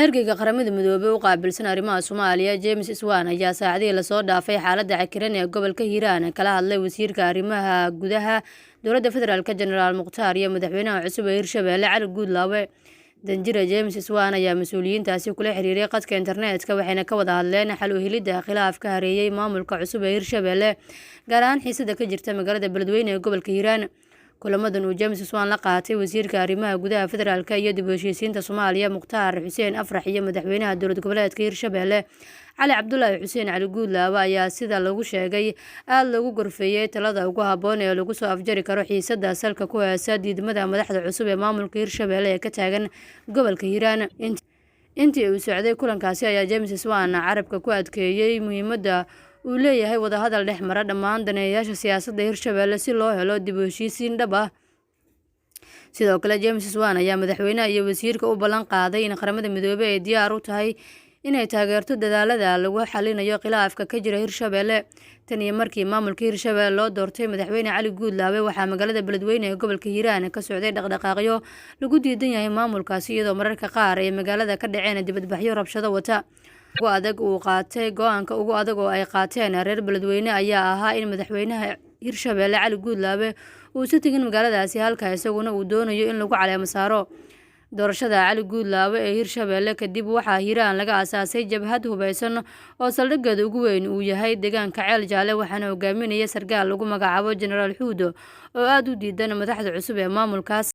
Ergeyga Qaramada Midoobay u qaabilsan arrimaha Soomaaliya, James Swan, ayaa saacadihii lasoo dhaafay xaaladda cakiran ee gobolka Hiiraan kala hadlay wasiirka arrimaha gudaha dowladda federaalk, Jenaraal Mukhtaar, iyo madaxweynaha cusub ee Hirshabeelle, Cali Guudlaawe. Danjire James Swan ayaa mas-uuliyiintaasi kula xiriiray qadka internetka, waxayna ka wada hadleen xal u helidda khilaaf ka hareeyay maamulka cusub ee Hirshabeelle, gaar ahaan xiisada ka jirta magaalada Beledweyne ee gobolka Hiiraan. Kulamadan uu James Swan la qaatay wasiirka arrimaha gudaha federaalk iyo dib u heshiisiinta Soomaaliya, Mukhtaar Xuseen Afrax, iyo madaxweynaha dowlad goboleedka Hirshabeelle, Cali Cabdulaahi Xuseen Cali Guudlaawe, ayaa sida lagu sheegay aada loogu gorfeeyey talada ugu habboon ee lagu soo afjari karo xiisada salka ku heesa diidmada madaxda cusub ee maamulka Hirshabeelle ee ka taagan gobolka Hiiraan. Intii uu socday kulankaasi ayaa James Swan carabka ku adkeeyey muhiimadda uu leeyahay wadahadal dhex mara dhammaan daneeyayaasha siyaasadda Hirshabeelle si loo helo dib u heshiisiin dhab ah. Sidoo kale, James Swan ayaa madaxweynaha iyo wasiirka u ballan qaaday in Qaramada Midoobey ay diyaar u tahay inay taageerto dadaalada lagu xalinayo khilaafka ka jira Hirshabeelle. Tan iyo markii maamulka Hirshabeelle loo doortay madaxweyne Cali Guudlaawe, waxaa magaalada Beledweyne ee gobolka Hiiraan ka socday dhaqdhaqaaqyo lagu diidan yahay maamulkaasi, iyadoo mararka qaar ay magaalada ka dhaceen dibadbaxyo rabshado wata. Ugu adag uu qaatay Go-aanka ugu adag oo ay qaateen reer Beledweyne ayaa ahaa in madaxweynaha Hirshabeelle, Cali Guudlaawe, uusa tegin magaaladaasi, halka isaguna uu doonayo in lagu caleemo saaro. Doorashada Cali Guudlaawe ee Hirshabeelle kadib, waxaa Hiiraan laga asaasay jabhad hubeysan oo saldhiggeeda ugu weyn uu yahay deegaanka Ceel Jaalle, waxaana hogaaminaya sarkaal lagu magacaabo Jenaraal Xuudo oo aada u diidan madaxda cusub ee maamulkaas.